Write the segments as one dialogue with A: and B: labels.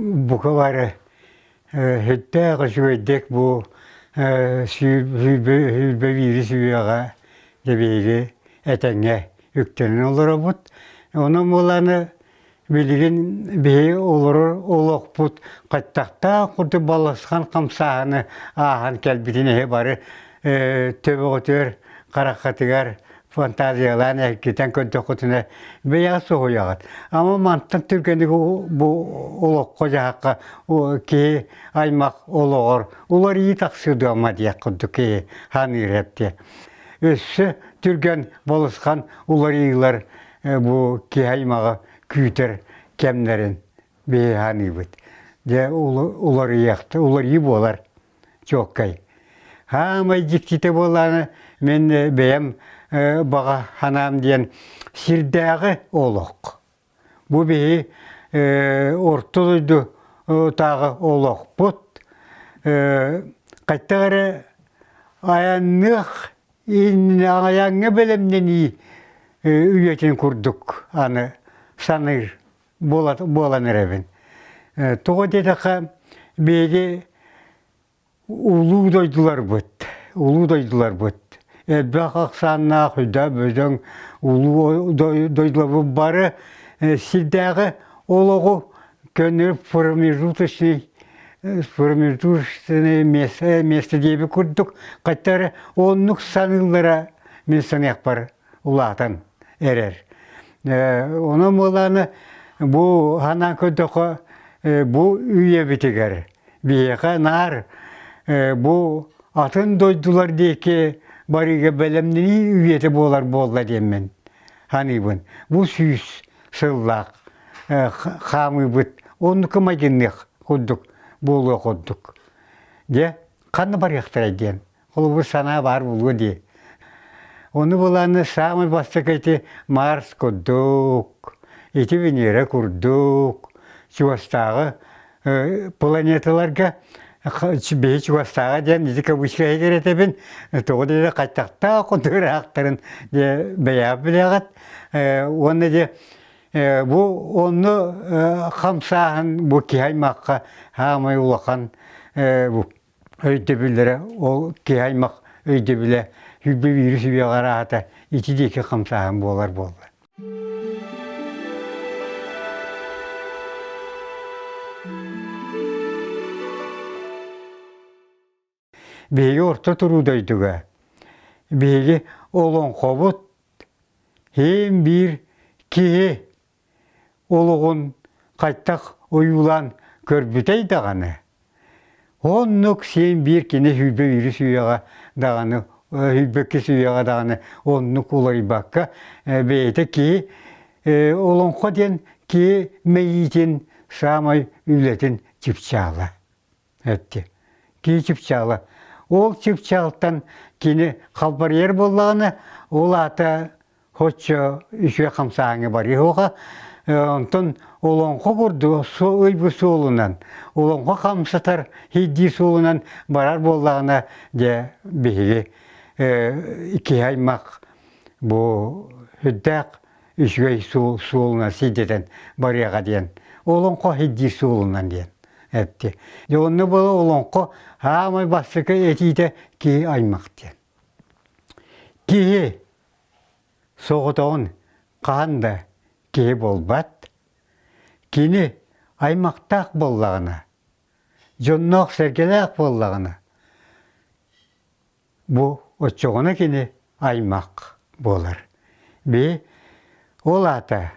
A: Бука бары сүрдээх үчүгэйдик бу сүүрбэ биирис үйэҕэ дьэ биһиги этэҥҥэ үктэнэн олоробут. Онон буолааны билигин биһиги олорор олохпут хаттахтаах курдук балысхан хамсааһыны ааһан кэлбитин эһи бары төбөҕүтүгэр, хараххытыгар фантазиялаан эргитэн көрдөххүтүнэ бэйэҕит соһуйаҕыт. Ама мантан түргэнник бу олоххо-дьаһахха киһи аймах олоҕор уларыйыы тахсыа дуо ама диэх курдук киһи саныыр эбит. Өссө түргэн балысхан уларыйыылар бу киһи аймаҕы күүтэр кэмнэрин биһи саныыбыт. Дьэ уларыйыахта уларыйыы буолар чуолкай. Хаамай дьиктитэ буоллаҕына мин бэйэм баҕа санаам диэн сирдээҕи олох. Бу биһи орто дойдутааҕы олохпут хайтах эрэ айанныах айаҥҥа бэлэмнэнии үйэтин курдук аны саныыр буолан эрэбин. Тоҕо диэтэххэ, биһиги улуу дойдуларбыт, улуу дойдуларбыт элбэх ахсааннаах үдэ бөдөҥ улуу дойдуларбыт бары сирдээҕи олоҕу көннөрү промежуточный промежуточное место, место диэби курдук хаттар эрэ оннук саныыллара мин саныахпар улаатан эрэр. Онон буолааны бу санаан көрдөххө бу үйэбитигэр биһиэхэ наар бу атын дойдулар диэки барыыга бэлэмнэнии үйэтэ буолар буолла диэммин саныыбын. Бу 100 сыллаах хаамыыбыт оннука майгынныах курдук буолуох курдук. Дьэ, ханна барыахтарай диэн Холобур санаа баар буолуо дии. Ону булааны саамай бастакы ити Марс курдук, ити Венера курдук, чугастааҕы планеталарга биһи чугастааҕы диэн ити кавычка иһигэр этэбин, тоҕо диэри хайтахтаах ыраахтарын дьэ бэйэҕит билэҕит. Уонна дьэ бу онно хамсааһын бу киһи аймахха саамай улахан бу өйдөбүллэрэ ол киһи аймах өйдөбүлэ 101 үйэҕэ араата ити диэки хамсааһын буолар буолла. Биһиги орто туруу дойдуга биһиги олоҥхобут иһин биир киһи олоҕун хайтах ойуулаан көрбүтэй даҕаны, оннук син биир кини 21 үйэҕэ даҕаны 22 үйэҕэ даҕаны оннук уларыйбакка бэйэтэ киһи олоҥхо диэн киһи мэйиитин саамай үлэтин чыпчаала этти. Киһи чыпчаала. Ол чыпчаалтан кини халбарыйар буоллаҕына, ол аата Оччо үчүгэй хамсааһыҥҥа барыһуоха. Онтон олоҥхо курдук ыйбыт суолунан, олоҥхо хамсатар хийдии суолунан барар буоллаҕына, дьэ биһиги киһи аймах бу сүрдээх үчүгэй суолунан сирдэтэн барыаҕа диэн олоҥхо хийдиир суолунан диэн этти. Дьэ онно буола олоҥхо саамай бастакы этиитэ киһи аймах диэн. Киһи Соҕотоҕун хаһан да киһи буолбат. Кини аймахтаах буоллаҕына, дьонноох-сэргэлээх буоллаҕына, бу оччоҕуна кини аймах буолар. Би ол аата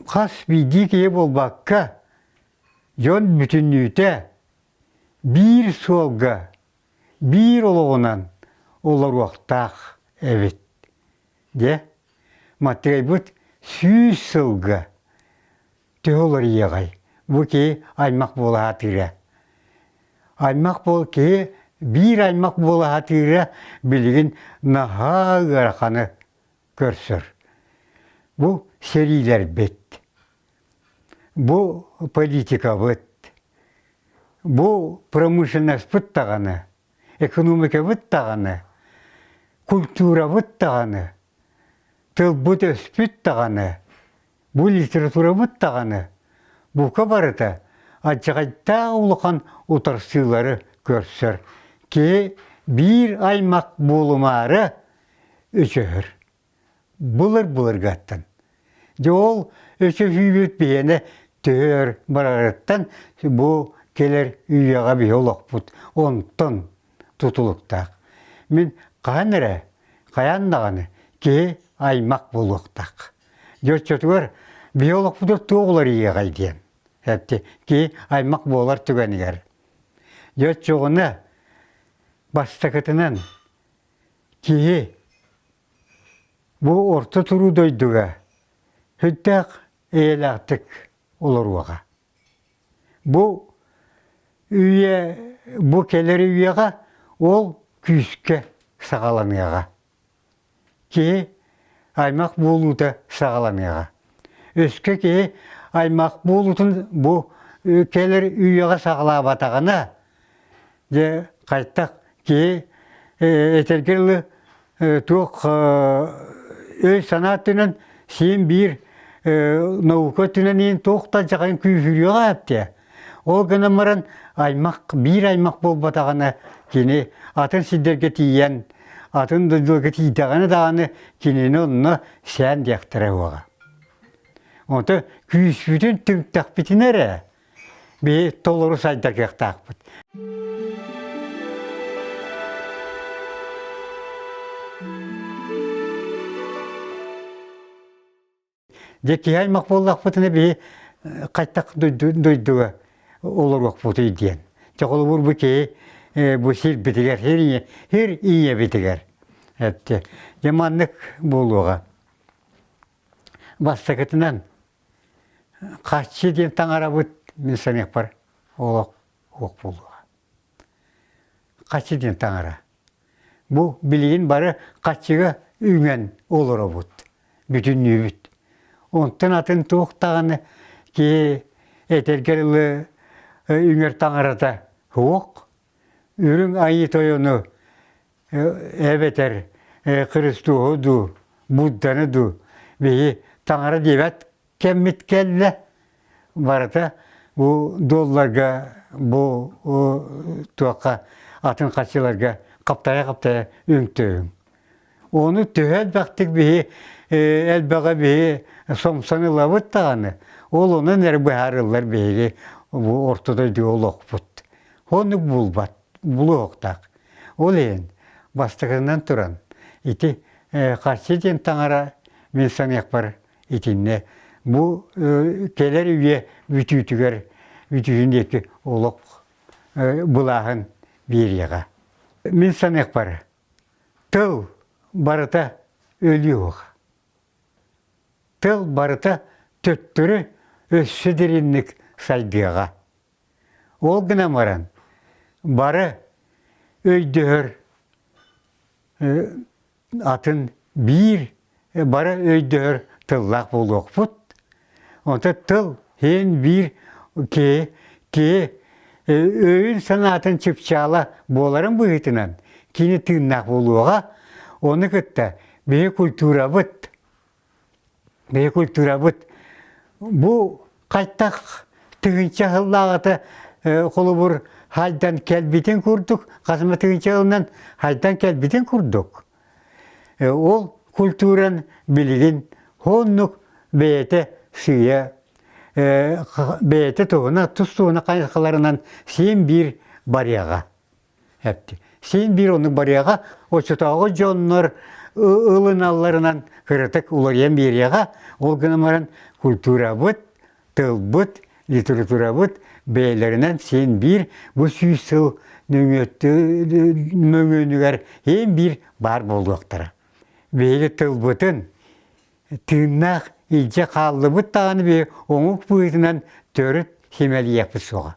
A: хас биирдии киһи буолбакка, дьон бүтүннүүтэ биир суолга биир олоҕунан олоруохтаах эбит. Дьэ, Матыайбыт 100 сылга төһө уларыйыаҕай? Бу киһи аймах буола сатыыра. Аймах буол киһи биир аймах буола сатыыра билигин наһаа ыараханы көрсөр. Бу сэриилэрбит, бу политикабыт, Бу промышленноспыт даҕаны, экономикабыт даҕаны, культурабыт даҕаны, тылбыт-өспүт даҕаны, бу литературабыт даҕаны. Бука барыта алдьархайдаах улахан утарсыылары көрсөр. Киһи биир аймах буолумаары өсөһөр. Былыр-былыргаттан. Дьэ ол өсөһүүбүт биһиэнэ төһө өр барарыттан бу кэлэр үйэҕэ биһи олохпут онтон тутулуктаах. Мин хаһан эрэ, хайаан даҕаны киһи аймах буолуохтаах. Дьэ оччотугар биһи олохпутугар туох уларыйыаҕай диэн эпти киһи аймах буолар түгэнигэр. Дьэ оччоҕуна бастакытынан киһи бу орто туруу дойдуга сүрдээх эйэлээхтик олоруоҕа. Бу үйэ бу кэлэр үйэҕэ ол күүскэ саҕаланыаҕа. Киһи аймах буолуута саҕаланыаҕа. Өскө киһи аймах буолуутун бу кэлэр үйэҕэ саҕалаабатаҕына, дьэ хайтах киһи этэргэ дылы туох өй-санаа өттүнэн син биир наука өттүнэн иин туох да дьаҕайын күүһүрүөҕэ эптиэ. Ол гынан баран аймах биир аймах буолбатаҕына кини атын сирдэргэ тиийэн атын дойдуларга тиийдэҕинэ даҕаны кинини онно сээн диэхтэрэ уоҕа. Онто күүспүтүн түмтэхпитинэ эрэ биһи толору сайдар кыахтаахпыт. Дьэ киһи аймах буоллахпытына биһи хайтах дойдуга олоруохпутуй диэн. Дьэ холобур бу киһи бу сирбитигэр, сир, сир ийэбитигэр. Дьэ маннык буолуоҕа. Бастакытынан Хаччы диэн таҥарабыт мин саныахпар олох суох буолуоҕа. Хаччы диэн таҥара. Бу билигин бары хаччыга үҥэн олоробут, бүтүннүүбүт. Онтон атын туох даҕаны киһи этэргэ дылы үҥэр таҥарата суох. Үрүҥ Айыы Тойону эбэтэр Христоһу дуу, Будданы дуу биһи таҥара диэбэт кэммит кэллэ. Барыта бу долларга, бу туохха атын харчыларга хаптайа-хаптайа үҥтөйүҥ. Ону төһө элбэхтик биһи элбэҕи биһи сомсон ылабыт даҕаны, ол онон эрэ быһаарыллар биһиги бу орто дойдуга олохпут. Оннук булбат, булуохтаах. Ол иһин бастакынан туран ити харчы диэн таҥара мин саныахпар итиннэ бу кэлэр үйэ бүтүүтүгэр бүтүүтүн диэки олох былааһын биэриэҕэ. Мин саныахпар тыл барыта өлүөх. Тыл барыта төттөрү өссө дириҥник сайдыаҕа. Ол гынан баран бары өйдөһөр атын биир бары өйдөһөр тыллаах буолуохпут. Онто тыл иһин биир киһи киһи өйүн-санаатын чыпчаала буоларын быһыытынан кини тыыннаах буолуоҕа. Ону кытта биһи культурабыт биһи культурабыт бу хайтах тыһыынча сыллааҕыта холобур хайдан кэлбитин курдук хас эмэ тыһыынча сылынан хайдан кэлбитин курдук ол культуран билигин оннук бэйэтэ сыыйа бэйэтэ туһуна тус туһуна хайысхаларынан син биир барыаҕа эпти. Син биир оннук барыаҕа, оччотооҕу дьоннор ылыналларынан кыратык уларыйан биэриэҕэ. Ол гынан баран культурабыт, тылбыт, литературабыт бэйэлэринэн син биир бу сүүс сыл мөҥүөнүгэр син биир баар буолуохтара. Биһиги тылбытын тыыннаах илдьэ хааллыбыт даҕаны биһи омук быһыытынан төрүт симэлийиэхпит суоҕа.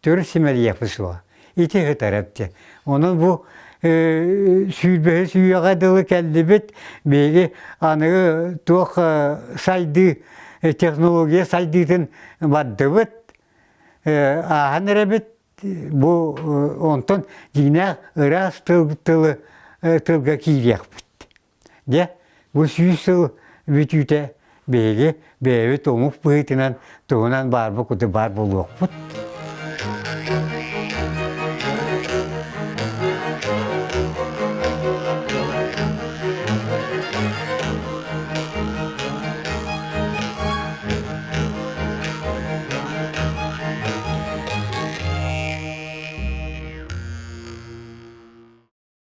A: Төрүт симэлийиэхпит суоҕа. Ити сытар эбит. Онон бу сүүрбэһис үйэҕэ дылы кэллибит. Биһиги аныгы туох сайдыы, технология сайдыытын бардыбыт, ааһан эрэбит. Бу онтон дьиҥнээх ыраас тыл тылы тылга киириэхпит. Дьэ, бу сүүс сыл бүтүүтэ биһиги бэйэбит омук быһыытынан туһунан баарбыт курдук баар буолуохпут.